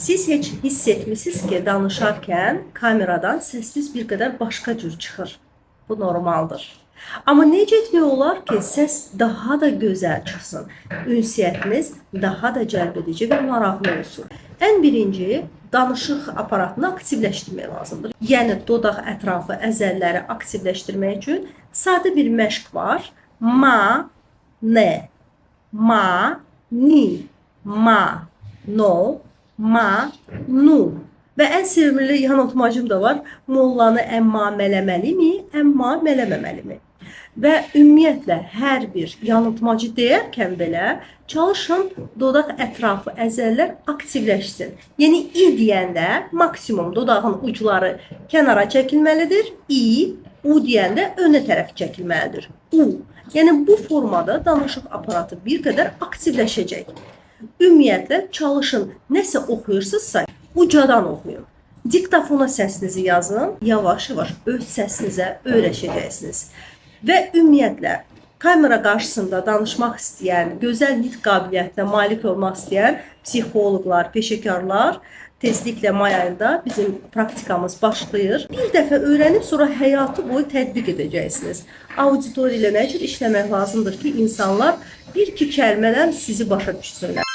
Siz heç hiss etmisiniz ki, danışarkən kameradan səsiniz bir qədər başqa cür çıxır. Bu normaldır. Amma necə etmək olar ki, səs daha da gözəl çıxsın? Ünsiyyətiniz daha da cəlbedici və maraqlı olsun. Ən birinci danışıq aparatını aktivləşdirmək lazımdır. Yəni dodaq ətrafı əzəlləri aktivləşdirmək üçün sadə bir məşq var. Ma, ne, ma, ni, ma, no, ma, nu. Və ən sevimli yanıltmacım da var. Mollanı əmma mələməlimi, əmma mələməməlimi? Və ümumiyyətlə hər bir yanıltmacı deyərkən belə çalışın dodaq ətrafı əzələlər aktivləşsin. Yəni i deyəndə maksimum dodağın ucları kənara çəkilməlidir. I, u deyəndə önə tərəf çəkilməlidir. U. Yəni bu formada danışıq aparatı bir qədər aktivləşəcək. Ümumiyyətlə çalışın nəsə oxuyursunuzsa ucadan oxuyun. Diktofona səsinizi yazın, yavaş-yavaş öz səsinizə öyrəşəcəksiniz. Və ümumiyyətlə kamera qarşısında danışmaq istəyən, gözəl nitq qabiliyyətinə malik olmaq istəyən psixoloqlar, peşəkarlar tezliklə may ayında bizim praktikamız başlayır. Bir dəfə öyrənib sonra həyatı boyu tətbiq edəcəksiniz. Auditoriya ilə nə cür işləmək lazımdır ki, insanlar bir-iki kəlmədən sizi başa düşsünlər.